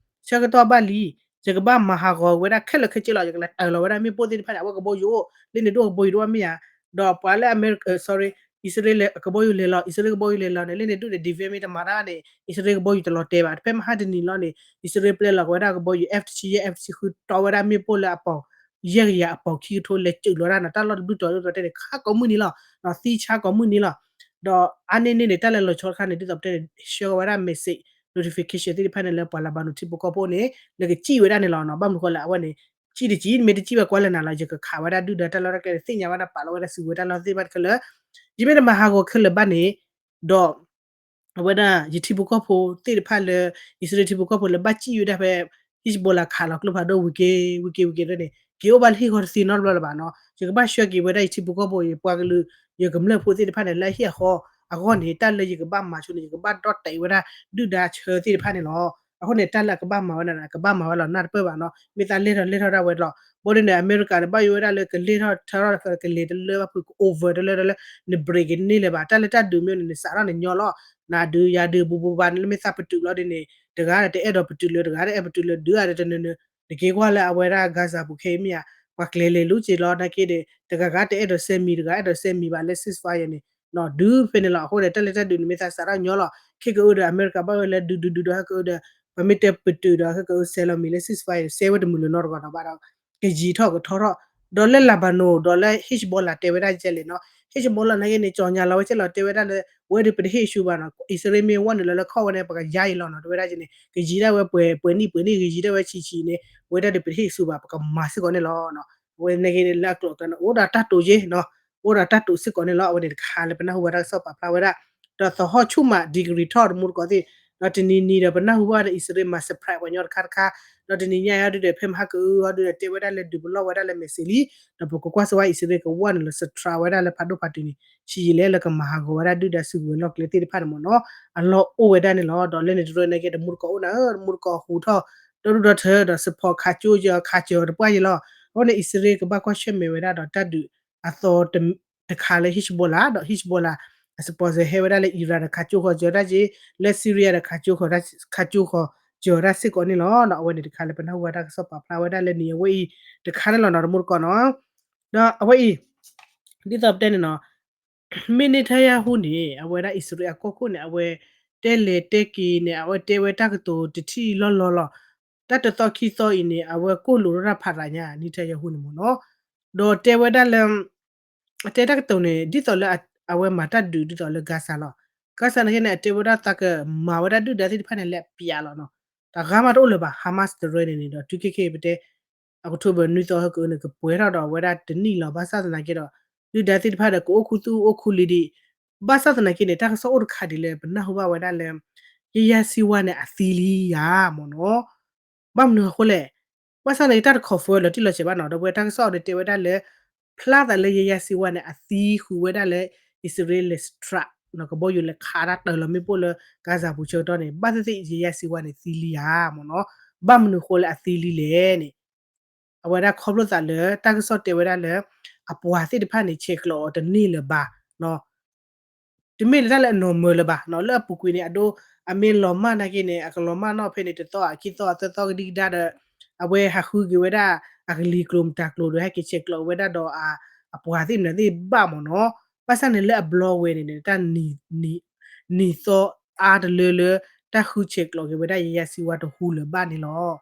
ဆၢကတီၢ်ဘၣ်လံ, ယကဘၣ်မၤဟးဂီၤဝဲဒၣ်ခဲလၢာ်ခဲဆ့လီၤ, ယကလဲၤတၢ်လီၤဝဲဒၣ်မ့ၣ်ပိၢ်သ့ၣ်တဖၣ်န့ၣ် အဝဲကဘီယူၤအိၣ်, လၢန့ၣ်ဒိၣ်ကဘီယူၤတအိၣ်မ့ၢ်ဧါ. ဒီးပှၤလၢအမဲရကၤ sorry အံၣ်စရ့လးကဘီယူၤလဲၤလီၤ, အံၣ်စရ့လးကဘီယူၤလဲၤလီၤန့ၣ် လၢန့ၣ်ဒိၣ်န့ၣ် defend မ့ၢ်တမၤတၢ်န့ၣ် အံၣ်စရ့လးကဘီယူၤတလီၤတဲာ်ဘၣ်. တဖဲမဟါတနံၤလီၤန့ၣ် အံၣ်စရ့လးပျဲလီၤက့ၤဝဲဒၣ်ကဘီယူၤ F တဆံယဲၢ် F တဆံဃု တီဝဲဒၣ်မ့ၣ်ပိၢ်လၢအပီၤ ယဲၢ်ကယၤအပီၤခံကထိလဲၤစုးလီၤဒၣ်နီၤ တၢ်လီၢ်တဘျုးတီၤဒ်သိးပတဲန့ၣ် ခးကိးမုၢ်နံၤလီၤ, သံဆါကိးမုၢ်နံၤလီၤ. ဒီးအါန့ၢ်န့ၢ်န့ၣ် တၢ်လၢလီၤဆီတခါန့ၣ် ဒ်သိးပတဲန့ၣ် ဆှၢဝဲဒၣ် message notification သ့ၣ်တဖၣ်န့ၣ် လၢပှၤလၢဘၣ်နုာ်ထံဖိကီၢ်ဖိန့ၣ် လၢကစံၣ်ဝဲဒၣ်န့ၣ်လီၤနီၤ. ဘၣ်မနုၤဃိလဲၣ် အဝဲန့ၣ် စံၣ်တစံၣ် မ့ၢ်တစံၣ်ဝဲကွၢ်လၢနၤလီၤ ယကခးဝဲဒၣ်ဒုၣ်ဒါတၢ်လီၢ်တၢ်ကျဲ သ့ၣ်ညါဝဲဒၣ်ပာ်လီၤဝဲဒၣ်စုကဝဲၤတၢ်လီၢ်သ့ၣ်တဖၣ်ခဲလၢာ် ယမ့ၢ်တမၤဟးဂီၤခဲလၢာ်ဘၣ်န့ၣ် ဒီး အဝဲဒၣ်ယထံဖိကီၢ်ဖိသ့ၣ်တဖၣ်လၢ အံၣ်စရ့လးထံဖိကီၢ်ဖိလၢဘၣ်စံၣ်ဝဲဒၣ်ဖဲ Hezbollah ခးလီၤကျိဖးဒိၣ်ဝံၤက့ၤ ဝံၤက့ၤဝံၤက့ၤန့ၣ် က့ၤအိၣ်ဘၣ်လၢဟံၣ်ဃီတသ့နီတဘျီလၢၤဘၣ်နီၤ. ယကဘၣ်ဆှၢက့ၤဝဲဒၣ်ယထံဖိကီၢ်ဖိ ယပှၤကလုာ် ယကမျၢၢ်ဖိသ့ၣ်တဖၣ်န့ၣ် လၢဟံၣ်အဃီအဂီၢ်န့ၣ် တၢ်လၢယကဘၣ်မၤဆိန့ၣ် ယကဘၣ်ဒီၣ်တဲာ်ဝဲဒၣ်ဒုၣ်ဒါဆၢသ့ၣ်တဖၣ်န့ၣ်လီၤ. အဃိန့ၣ် တၢ်လၢအကဘၣ်မၤဝဲဒၣ်န့ၣ် အကဘၣ်မၤဝဲလီၤ နၢ်တပၢၢ်ဘၣ်နီၤ. မ့ၢ်သးလဲၢ်ထီၣ်လဲၢ်ထီၣ်ဒၣ်ဝဲလီၤ. ဘၣ်ဒ်န့ၣ် အမဲရကၤန့ၣ် ဘၣ်ယိၣ်ဝဲဒၣ်လၢကလဲၢ်ထီၣ်ထီထီၣ်ကလဲၤတလၢဘၣ်ဖုး over တလၢတလၢ န break န့ၢ်လၢၤဘၣ်. တၢ်လၢတၢ်ဒုးမ့ၢ်န့ၣ် နစးထီၣ်နညီလီၤ. နၤဒုးယၤဒုး ဘူးဘူးဘါဘါန့ၣ် လၢမ့ၢ်သးပတုာ်လီၤဒ်န့ၣ် တဂၤဒီးတအဲၣ်ဒိးပတုာ်လၢၤ တဂၤဒီးအဲၣ်ပတုာ်လၢၤ ဒုးအါဒီးတနၢၤနၢၤ နက့ၤကွၢ်လၢအဝဲဒၣ် Gaza ပူၤခဲအံၤမ့ၢ်ဧါ ပှၤကျဲၤလဲၤလူၤက့ၤလီၤ နာ်က့ဒီး တဂၤဂၤတအဲၣ်ဒိးစဲမံၤ တဂၤအဲၣ်ဒိးစဲမံၤဘၣ်လၢ ceasefire န့ၣ် ဒုးဖဲန့ၣ်လီၤ. အဃိန့ၣ် တၢ်လၢတၢ်ဒုးန့ၣ် မ့ၢ်သးစးထီၣ်ညီလီၤ ခဲကအုဒီး အမဲရကၤဘၣ်ယိၣ်လၢဒုးဒုးဒုးဒီး ခဲကအုဒီး ပမ့ၢ်တဲပတုာ်ဒီး ခဲကအုစဲလီၤမံၤလၢ ceasefire စဲဝဲတမုာ်လၢၤနီတဂီၢ်နီၤဘၣ်ဒီး ကယံၤထီၣ်ကထီထီၣ် ဒီးလၢ Lebanon ဒီးလၢ Hezbollah တဲဝဲဒၣ်ကဲလဲၣ်နီၤ Hezbollah နာ်က့န့ၣ် ကၠီၤညါလီၤဝဲကဲလီၤ တဲဝဲဒၣ်လၢ ဝဲဒုးပတဟ့ၣ်ဆူဘၣ်နီၤ အံၣ်စရ့လးမ့ၢ်ဝဲနုာ်လီၤလၢခီၣ်ဝဲန့ၣ် ပကယါအံၤလီၤနီၤ တဲဝဲဒၣ်ကဲန့ၣ် ကယံၤဒၣ်ဝဲပှဲၤပှဲၤနံၣ်ပှဲၤနံၣ် ကယံၤဒၣ်ဝဲဆံးဆံးန့ၣ် ဝဲဒၣ်ဒုးပတဟ့ၣ်ဆူဘၣ် ပကမၤစ့ၢ်ကီးန့ၣ်လီၤ. အဝဲနာ်က့န့ၣ် လၢအကျိၤအကျဲန့ၣ် အိၣ်ဒီးတၢ်တိာ်က့နီၤ အိၣ်ဒီးတၢ်တိာ်စ့ၢ်ကီးန့ၣ်လီၤ. အဝဲန့ၣ်တခါလၢပနၢ်ဟူဘၣ်တၢ်ကစီၣ်ပာ်ဖျါဝဲဒၣ် ဒီးသဟီၣ်ဆူၣ်မး degree ထီၣ်တမူတကိးသ့ၣ် ဒီးတနံၤနံၤဒီးပနၢ်ဟူဘၣ်ဒီး အံၣ်စရ့လးမၤ surprise ပှၤကညီတခါတခါ ဒီးတနံၤညါအံၤဒုးဒီး ဖဲမဟါကအုဟီဒုးဒီး တဲဝဲဒၣ်လၢဒုးပလီၢ်ဝဲဒၣ်လၢ missile လံ ဒီးပကကွၢ်စ့ၢ်ဝဲအံၣ်စရ့လးကဝီၤနုာ်လီၤ strike ဝဲဒၣ်လၢဖးဒိၣ်ဖးတုၤန့ၣ် ဆံးယံာ်လဲၣ်လၢကမၤဟးဂီၤဝဲဒၣ်ဒုၣ်ဒါစုကဝဲၤလီၢ်ကျဲသ့ၣ်တဖၣ်န့ၣ်မ့ၢ်နီၤ အလီၢ်အိၣ်ဝဲဒၣ်န့ၣ်လီၤ. ဒီးလၢန့ၣ်တရၢန့ၣ်က့ တမူတကိးအိၣ်နၤဧၢ တမူတကိးဟူးထီၣ် ဒီဒူၣ်ဒီထၢ ဒီး support ခးကၠိကၢၤ ခးစၢၤတပှၢ်ယံၤလီၤ. အဃိန့ၣ် အံၣ်စရ့လးကဘၣ်ကွၢ်ဆၢၣ်မဲာ်ဝဲဒၣ်ဒီးတၢ်ဒုးအသီ တခါလၢ Hezbollah ဒီး Hezbollah အ sponsor ဟဲဝဲဒၣ်လၢ Iran ဒီးခးကၠိဃီၤစၢၤတၢ်က့ လၢ Syria ဒီး ခးကၠိဃီၤစၢၤတၢ်စ့ၢ်ကီးန့ၣ်လီၤ. အဝဲန့ၣ်တခါလၢပနၢ်ဟူဘၣ်တၢ်ကစီၣ်ပာ်ဖျါဝဲဒၣ်လၢနံၤအဝဲအံၤ တခါန့ၣ်လီၤနီၤ တမူတကိးနီၤ. ဒီးအဝဲအံၤ ဒ်သိးပတဲန့ၣ်နီၤ မ့ၢ် Netanyahu န့ၣ် အဝဲဒၣ်အံၣ်စရ့လးအကီၢ်ခိၣ်န့ၣ် အဝဲတဲလဲၤတဲက့ၤန့ၣ် အဝဲတဲဝဲတၢ်ကတိၤတထံၣ်လီၢ်လီၢ်လီၤ. တၢ်တသီခံသီအံၤန့ၣ် အဝဲကိၢ်လိာ်ထီၣ်တၢ်ဖးရၤညါ Netanyahu န့ၣ်မ့ၢ်နီၤ. ဒီးတဲဝဲဒၣ်လၢ အတဲတၢ်ကတိၤန့ၣ် ဒ်သိးလၢအဝဲမၤတၢ်ဒုးဒ်သိးလၢ Gaza လီၤ. Gaza နာ်က့န့ၣ် အတဲဝဲဒၣ်သးကမၤဝဲဒၣ်ဒုၣ်ဒါသ့ၣ်တဖၣ်န့ၣ် လၢအပျးလီၤနီၤ. တၢ်ဂၤမးတအိၣ်လၢၤဘၣ် Hamas တရၢန့ၣ်န့ၣ်ဒီး တုၤခဲခဲအံၤပတဲ October နွံသီဟဲကန့ၣ် ကပှဲၤထီၣ်ဒီးအဝဲဒၣ်တနံၣ်လီၤ. ဘၣ်ဆၣ်သနာ်က့ဒီး ဒုၣ်ဒါသ့ၣ်တဖၣ်ဒီးကအိၣ်ခူသူၣ်အိၣ်ခူလံၤဒံး. ဘၣ်ဆၣ်သနာ်က့န့ၣ် တၢ်ကစီၣ်အိၣ်တခါဒ်လၢပနၢ်ဟူဘၣ်ဝဲဒၣ်လၢ ယယါစံဝါန့ၣ် အသံလံဧါမ့ၢ်နီၤ. ဘၣ်မနုၤအဃိလဲၣ်. ဘၣ်ဆၣ်သနာ်က့တၢ်တ confirm လီၤတံၢ်လီၤဆဲးဘၣ်နီၤ. ဒီးပဝဲတၢ်ကစီၣ်အံၤဒီးတဲဝဲဒၣ်လၢ ဖျါသးလၢယယါစံဝါန့ၣ် အသံဃုာ်ဝဲဒၣ်လၢ အံၣ်စရ့လး strike နီၤ ကဘီယူၤလဲၤခးတၢ်တၢၤလီၤမ့ၣ်ပိၢ်လၢ Gaza ပူၤဆၢကတီၢ်န့ၣ် ဘၣ်သ့ၣ်သ့ၣ်ယယါစံဝါန့ၣ်သံလံဧါမ့ၢ်နီၤ. ဘၣ်မနုၤအဃိလၢအသံလံလဲၣ်န့ၣ် အဝဲဒၣ်ခီဖျိသးလၢတၢ်ကစီၣ်တဲဝဲဒၣ်လၢ အပှၤသ့ၣ်တဖၣ်န့ၣ် ဆဲးကျိးအီၤတန့ၢ်လၢၤဘၣ်နီၤ. တမ့ၢ်လၢတၢ်လၢအနီၢ်မၢလၢၤဘၣ်နီၤ. လၢအပူၤကွံာ်န့ၣ် အဒိ အမ့ၢ်လီၤမၢ်နာ်က့န့ၣ် အကလီၤမၢ်နီၣ်ဖဲန့ၣ် တသီအခံသီအသၢသီကဒံကဒါဒီး အဝဲဟးဃုက့ၤဝဲဒၣ် အကလံၤကျိၤမတၤကျိၤဒီး ဟဲက့ၤဆဲးကျိးဝဲဒၣ်ဒီး အပှၤသ့ၣ်မနုၤသ့ၣ်ဘၣ်မ့ၢ်နီၤ. ဘၣ်ဆၣ်န့ၣ်လၢအဘျီဝဲန့ၣ်န့ၣ် တၢ်နံၤသီအါတလၢလၢ တၢ်ဃုဆဲးကျိးက့ၤဝဲဒၣ်ယယါစံဝါတဟူလၢၤဘၣ်န့ၣ်လီၤ.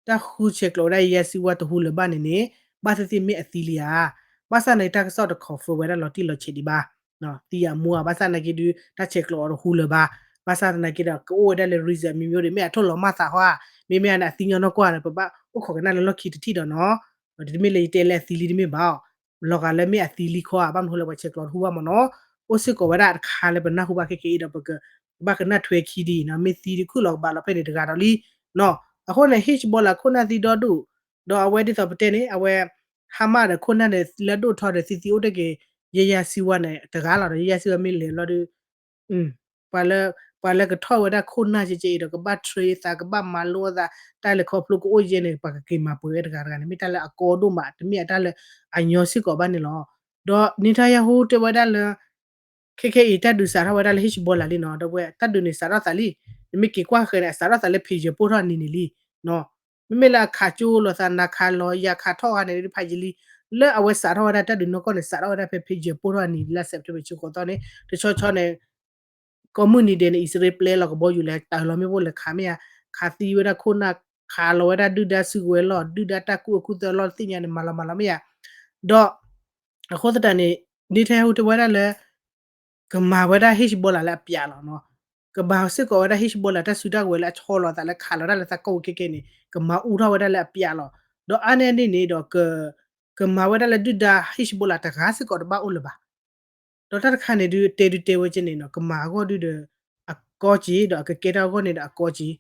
တၢ်ဃုဆဲးကျိးဝဲဒၣ်ယယါစံဝါတဟူလၢၤဘၣ်န့ၣ်န့ၣ် ဘၣ်သ့ၣ်သ့ၣ်မ့ၢ်အသံလံဧါ. ဘၣ်ဆၣ်န့ၣ် တၢ်ကစီၣ်တ confirm ဝဲဒၣ်လီၤတံၢ်လီၤဆဲးဒံးဘၣ် သံဧါမူဧါ. ဘၣ်ဆၣ်သနာ်က့ဒုး တၢ်ဆဲးကျိးအီၤတဟူလၢၤဘၣ်. ဘၣ်ဆၣ်သနာ်က့ဒီး ကအိၣ်ဝဲဒၣ်လၢ reason မံၤမံၤဒီး မ့ၢ်အထိၣ်လီၤမၢ်သးဟီဧါ, မ့မ့ၢ်အသံညီနီၢ်ကွၢ်ဒီး ပဘၣ်အိၣ်ခိးကနၣ်လၢလီၢ်ခံတထံၣ်ဒီးနီၤ. တမ့ၢ်လၢယတဲလၢအသံလံတမ့ၢ်ဘၣ်အီၤ, လီၤဂာ်လၢမ့ၢ်အသံလံခီဧါ, ဘၣ်မနုၤဃိလၢပှၤဆဲးကျိးတဟူဘၣ်မ့ၢ်နီၤ. အိၣ်စ့ၢ်ကီးဝဲဒၣ်တခါလၢပနၢ်ဟူဘၣ်ခဲက့ၤအံၤဒီး ပကဘၣ်ကနၣ်ထွဲခံဒ်အံၤနီၤ, မ့ၢ်သံဒုးခုၣ်လီၤကဘၣ်လီၤဖဲန့ၣ်တဂၤဒီးလံနီၤ. အဃိန့ၣ် Hezbollah ခိၣ်နၢ်သံဒီဒူၣ်, ဒီးအဝဲဒ်သိးပတဲန့ၣ် အဝဲ Hamas ဒီးခိၣ်နၢ်န့ၣ် လၢဒိၣ်ထီၣ်ဒီးသံသံအိၣ်တ့ၢ်က့ၤ ယယါစံဝါန့ၣ် တဂၤလီၤဒီး ယယါစံဝါမ့ၢ်လဲၤဘျီဒီး ပှၤလၢ ပှၤလၢကထီၣ်ဝဲဒၣ်ခိၣ်နၢ်ကဲကဲအံၤဒီး ကဘၣ် train အသး ကဘၣ်မၤလိအသး တၢ်လဲၤခီဖျိကအိၣ်ယဲၢ်န့ၣ် ပှၤကက့ၤမၤပှဲၤဝဲတဂၤတဂၤန့ၣ် မ့ၢ်တၢ်လၢအကီဒိၣ်မး တမ့ၢ်အတၢ်လၢအညီစ့ၢ်ကီးဘၣ်န့ၣ်လီၤ. ဒီး Netanyahu တဲဝဲဒၣ်လၢ ခဲခဲအံၤ တၢ်ဒုးစးထီၣ်ဝဲဒၣ်လၢ Hezbollah လံနီၤ, ဒီးဝဲတၢ်ဒုးန့ၣ်စးထီၣ်သးလံ, နမ့ၢ်က့ၤကွၢ်ဃဲၤန့ၣ် အစးထီၣ်သးလၢ ဖ့ယၢၤပိၢ်ထီၣ်အနံၤန့ၣ်လံနီၤ. မ့မ့ၢ်လၢအခးကၠိလိာ်သး နၤခးလီၤ ယၤခးထီၣ်ဂၤန့ၣ် ဖးယံာ်လံ, လၢအဝဲစးထီၣ်ဝဲဒၣ်တၢ်ဒုးနီၢ်ကီၢ်န့ၣ် စးထီၣ်ဝဲဒၣ်ဖဲဖ့ယၢၤပိၢ်ထီၣ်အနံၤလၢ September ဆံဃိးသီန့ၣ် တဆီဆီန့ၣ် ကိးမုၢ်နံၤဒဲးန့ၣ် အံၣ်စရ့လးပျဲလီၤကဘီယူၤလဲၤတၢ်လီၤမ့ၣ်ပိၢ်လဲၤခးမ့ၢ်ဧါ, ခးသံဝဲဒၣ်ခိၣ်နၢ် ခးလီၤဝဲဒၣ်ဒုၣ်ဒါစုကဝဲၤလီၢ် ဒုၣ်ဒါတၢ်ကူၣ်အၢကူၣ်သၢအလီၢ်သ့ၣ်ညါန့ၣ် မၤလီၤမၤလီၤမ့ၢ်ဧါ. ဒီး အဃိသတးန့ၣ် ဒ်ထဲဟူတဲဝဲဒၣ်လၢ ကမၤဝဲဒၣ် Hezbollah လၢအပျးလီၤနီၤ. ကမၤစ့ၢ်ကီးဝဲဒၣ် Hezbollah တၢ်စုတၢ်ကဝဲၤလၢအဆီလီၤသးလၢခးလီၤတၢ်လၢသးကီၢ်ပူၤခဲကဲန့ၣ် ကမၤအူထီၣ်ဝဲဒၣ်လၢအပျးလီၤ. ဒီးအါန့ၢ်အန့ၣ်န့ၣ်ဒီး ကမၤဝဲဒၣ်လၢဒုၣ်ဒါ Hezbollah တဂၤစ့ၢ်ကီးတဘၣ်အိၣ်လၢၤဘၣ်. ဒီးတၢ်တခါန့ၣ်ဒုး တဲဒုးတဲဝဲကဲန့ၣ်နီၤ ကမၤအဂီၢ်ဒုးဒီး အကီက့ၤ ဒီးအကကဲထီၣ်အဂီၢ်န့ၣ်ဒီးအကီက့ၤ, ဒီး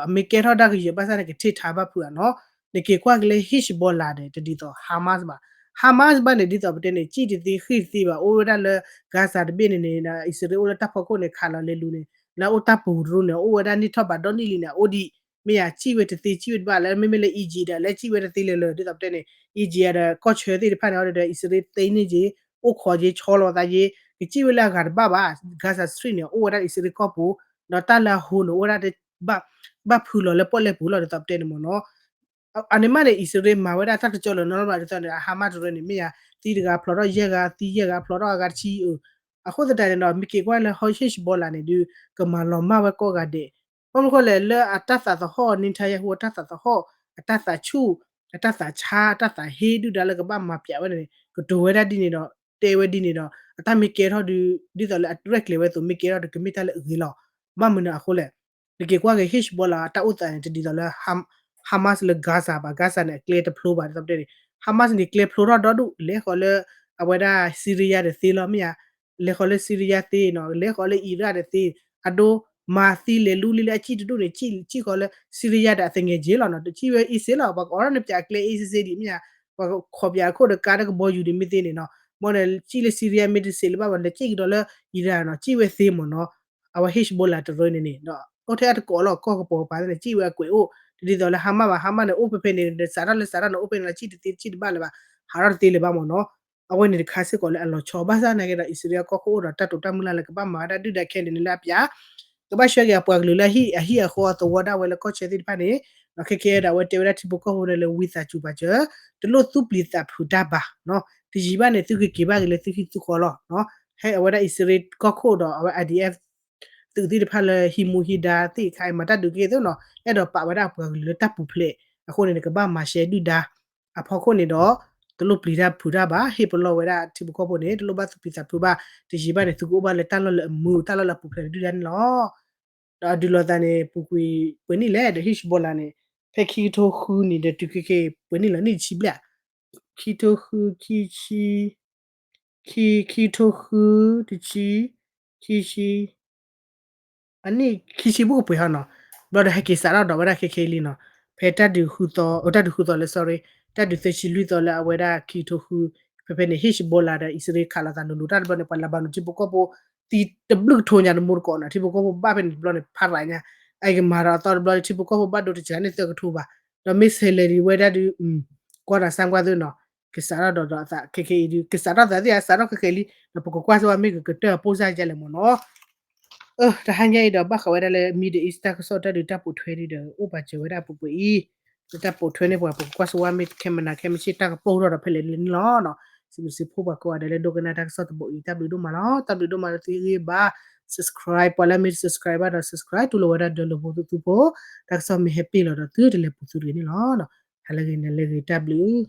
အမ့ၢ်ကဲထီၣ်ဒၣ်ကယဲၢ်ဘၣ်ဆၣ်န့ၣ် ကထံၣ်ထါဘၣ်ဖုးဧါနီၤ. နက့ၤကွၢ်က့ၤလၢ Hezbollah န့ၣ် တဒ်သိး Hamas ဘၣ်. Hamas ဘၣ်န့ၣ် ဒ်သိးပတဲန့ၣ် စံၣ်တသ့ဃ့ၢ်တသ့ဘၣ် အိၣ်ဝဲဒၣ်လၢ Gaza တဘ့ၣ်န့ၣ်န့ၣ် အံၣ်စရ့လးအိၣ်လၢတၢ်ဖီခိၣ်န့ၣ် ခးလီၤလဲၤလူၤန့ၣ် လၢအအိၣ်တၢ်ပူၤတရူန့ၣ် အိၣ်ဝဲဒၣ်န့ၢ်ထီၣ်ဘးဒီနံၣ်လံန့ၣ် အအိၣ်ဒံး မ့ၢ်ယၤစံၣ်ဝဲတသ့စံၣ်ဝဲတဘၣ် လၢမ့မ့ၢ်လၢ Egypt ဒီး လၢစံၣ်ဝဲတသ့လဲၤလၢၤ ဒ်သိးပတဲန့ၣ် Egypt ဒီး ကီၢ်ဆၢသ့ၣ်တဖၣ်န့ၣ် အီၤဒီး အံၣ်စရ့လးသ့န့ၢ်က့ၤ အိၣ်ခိးက့ၤဆီလီၤသးက့ၤ ကစံၣ်ဝဲလၢအဂၤတဘၣ်ဘၣ်. Gaza Strip န့ၣ် အိၣ်ဝဲဒၣ်အံၣ်စရ့လးကီၢ်ပူၤ ဒီးတၢ်လၢအဟိန့ၣ် အိၣ်ဝဲဒၣ် ဘၣ်ဖုလီၤလၢပီၣ်လဲၣ်ပူၤလီၤ ဒ်သိးပတဲန့ၣ်မ့ၢ်နီၤ. အန့ၣ်မးန့ၣ် အံၣ်စရ့လးမၤဝဲဒၣ်တၢ်တကၠီလၢၤနီတဘျီဒ်သိးန့ၣ် အ Hamas တရၢန့ၣ် မ့ၢ်ယၤ သံတဂၤဖျိးထီၣ်ယဲၢ်ဂၤ သံယဲၢ်ဂၤဖျိးထီၣ်အဂၤတဆံအၢ. အဃိသတးန့ၣ်ဒီး မ့ၢ်က့ၤကွၢ်လၢ Hezbollah န့ၣ်ဒုး ကမၤလီၤမၢ်ဝဲကိးဂၤဒဲး ဘၣ်မနုၤဃိလဲၣ် လၢအတၢ်သးသဟီၣ် Netanyahu အတၢ်သးသဟီၣ် အတၢ်သးဆူၣ် အတၢ်သးဆါ အတၢ်သးဟ့ဒုၣ်ဒါလၢကဘၣ်မၤပျးဝဲန့ၣ် ကတိၤဝဲဒၣ်ဒ်န့ၣ်ဒီး တဲဝဲဒ်န့ၣ်ဒီး အတၢ်မ့ၢ်ကဲထီၣ်ဒုး ဒ်သိးလၢအရဲၣ်ကျဲၤဝဲအသိး မ့ၢ်ကဲထီၣ်ဒီးကမ့ၢ်တၢ်လၢအဂ့ၤလီၤ. ဘၣ်မနုၤအဃိလဲၣ် နက့ၤကွၢ်က့ၤ Hezbollah တၢ်အိၣ်သးန့ၣ် တဒ်သိးလၢ Hamas လၢ Gaza ဘၣ် Gaza န့ၣ် အကျဲတဖျိဘၣ် ဒ်သိးပတဲန့ၣ် Hamas န့ၣ် ကျဲဖျိထီၣ်ဒီဒူၣ် လဲၤဃီၤလၢ အဝဲဒၣ် Syria တသ့လီၤ မ့ၢ်ဧါ လဲၤဃီၤလၢ Syria သ့နီၤ လဲၤဃီၤလၢ Iraq တသ့ အဒိ မၤသံလဲၤလူလံလၢအစံၣ်တဒူၣ်န့ၣ် စံၣ်ဃီၤလၢ Syria ဒီးအသငဲၢ်ကၠ့လီၤနီၤ တစံၣ်ဝဲအံၣ်စရ့လးလီၤ ပှၤကအိးထီၣ်န့ၣ်ပၠးအကျဲအ့စ့စ့ဒံး မ့ၢ်ဧါ ပှၤခိးပၠးအခိၣ်ဒီးကါဒီးကဘီယူၤဒံးမ့ၢ်သ့န့ၣ်နီၤ မ်န့ၣ် စံၣ်လၢ Syria မ့ၢ်တစ့းလၢၤဘၣ်ဘၣ် လဲၤစံၣ်ကဒီးလၢ Iraq နီၤ စံၣ်ဝဲသ့မ့ၢ်နီၤ အဝဲ Hezbollah တရၢန့ၣ်န့ၣ်ဒီး အိၣ်ထဲအတကိးလီၤ ကီၢ်ကပီၤကပၤန့ၣ် စံၣ်ဝဲအကွဲးအိၣ် တဒ်သိးလၢ Hamas ဘၣ် Hamas န့ၣ် အိၣ်ဖဲဖဲန့ၣ် စးထီၣ်လၢစးထီၣ်န့ၣ် အိၣ်ဖဲန့ၣ်လီၤ စံၣ်တသ့စံၣ်တဘၣ်လၢၤဘၣ် ဟးထီၣ်တသ့လၢၤဘၣ်မ့ၢ်နီၤ အဝဲန့ၣ်တခါစ့ၢ်ကီးလၢအလီၤဆီ ဘၣ်ဆၣ်သနာ်က့ဒီး အံၣ်စရ့လးကီၢ်ခိၣ်အိၣ်ဒီးတၢ်တိာ်တၢ်မုၢ်လၢ်လၢကဘၣ်မၤဝဲဒၣ် ဒုၣ်ဒါခဲလၢာ်န့ၣ်လၢအပျး ကဘၣ်ဆှၢက့ၤအပှၤကလုာ်လၢအဟံၣ်အဃီအသဝီဒၣ်ဝဲလၢကီၢ်ဆၢသ့ၣ်တဖၣ်န့ၣ် ဒီးခဲကဲဒီးအဝဲတဲဝဲဒၣ်ထံဖိကီၢ်ဖိန့ၣ်လၢဝံသးစူၤပာ်စၢၤ တလိၣ်သူၣ်ပျံၤသးဖုးတၢ်ဘၣ် တယံာ်ဘၣ်န့ၣ် သုကက့ၤဘၣ်က့ၤလၢသုဟံၣ်သုဃီလီၤ ဟဲအဝဲဒၣ်အံၣ်စရ့လးကီၢ်ခိၣ်ဒီးအဝဲ IDF သုးသ့ၣ်တဖၣ်လၢဟံးမူဟံးဒါသ့ၣ်တခါအံၤ မၤတၢ်ဒုးက့ၤသုနီၤ အဲၣ်ဒိးပာ်ဝဲဒၣ်အပှၤကလုာ်လၢတၢ်ပူၤဖျဲးအဃိန့ၣ် နကဘၣ်မၤရှဲဒုၣ်ဒါ အဖီခိၣ်န့ၣ်ဒီး တလိၣ်ပျံၤတၢ်ဖုးတၢ်ဘၣ် ဟ့ၣ်ပလီၢ်ဝဲဒၣ်ထံဖိကီၢ်ဖိန့ၣ် တလိၣ်ဘၣ်သူၣ်ပျံၤသးဖုးဘၣ် တယံာ်ဘၣ်န့ၣ် သုကအိၣ်ဘၣ်လၢတၢ်လီၢ်လၢအမုာ် တၢ်လီၢ်လၢအပူၤဖျဲးဒုၣ်ဒါန့ၣ်လီၤ. ဒီးအဒုးလိာ်သးန့ၣ် ပူၤကွံာ်ပှဲၤနံၣ်လဲၣ်ဒီး Hezbollah န့ၣ် ဖဲခံကထိဃုနံၣ်ဒီးတုၤခဲက့ၤပှဲၤနံၣ်လီၤ နံၣ်တဆံဘျဲၣ် ခံကထိဃု ခံဆံ ခံ ခံကထိဃု တဆံ ခံဆံ အနံၣ်ခံဆံဘူးကပှဲၤဟီနီၤ ဘျီဒီးဟဲက့ၤစးထီၣ်ဒီးဝဲဒၣ်ခဲခဲလံနီၤ ဖဲတၢ်ဒုးဃုသီ တၢ်ဒုးဃုသီလၢ sorry တၢ်ဒုးသၢဆံလွံၢ်သီလၢအဝဲဒၣ်ခံကထိဃု ဖဲဖဲန့ၣ် Hezbollah ဒီးအံၣ်စရ့လးခးလိာ်သးလိၤလိၤတၢ်တဘျီန့ၣ် ပှၤလၢဘၣ်နုာ်ထံဖိကီၢ်ဖိ သံတဘျုးကထိညါတမူတကိးနီၤ ထံဖိကီၢ်ဖိဘၣ်ဖဲန့ၣ်တဘျီန့ၣ် ဖးရၤညါ အကမၤဒီးအသီတဘျီ ထံဖိကီၢ်ဖိဘၣ်ဒိတစှၤန့ၣ်သၢကထိဘၣ် ဒီးမ့ၢ်ဆဲးလဲၤဒံးဝဲဒၣ်ဒုး ကွၢ်တၢ်ဆၢကွၢ်သ့နီၤ ကစးထီၣ်ဒီးဒီးအသးခဲခဲအံၤဒုး ကစးထီၣ်သးသ့ၣ်အစးထီၣ်ခဲခဲလံ ဒီးပကကွၢ်စ့ၢ်ဝဲမ့ၢ်ကကတၢၢ်အပိၢ်စၢ်ယဲလဲၣ်မ့ၢ်နီၤ တဟါညါအံၤဒီးဘၣ်ဃးဝဲဒၣ်လၢ Middle East တၢ်ကစီၣ်တၢ်ဒုးတၢ်ပိာ်ထွဲဒုးဒီး အိၣ်ပာ်စၢၤဝဲဒၣ်ပှဲၤပှဲၤအံၤ လၢတၢ်ပိာ်ထွဲန့ၣ်ပှၤ ပကကွၢ်စ့ၢ်ဝဲမ့ၢ်ခဲမနၤခဲမုၢ်ဆ့ၣ်တၢ်ကပိၢ်ထီၣ်ဒီးဖဲလဲၣ်လဲၣ်န့ၣ်လီၤ. စံးဘျုးစံးဖှိၣ်ပှၤကိးဂၤဒဲးလၢဒိကနၣ်တၢ်ကစီၣ်တဘိအံၤ တၢ်ဘျုးဒိၣ်မးလီၤ. တၢ်ဘျုးဒိၣ်မးလၢသုဂံၢ်ဘါ subscribe ပှၤလၢမ့ၢ်တ subscribe ဘၣ်ဒီး subscribe တူၢ်လိာ်ဝဲဒၣ်ဒီးလၢဖိသုသုဖိ တၢ်ကစီၣ်မ့ၢ်ဟဲပ့ၢ်လီၤဒီးသုတလဲၤပူၤသုတဂ့ၤန့ၣ်လီၤ. ဟါလၢဂ့ၤ နၤလၢဂ့ၤ တၢ်ဘျုး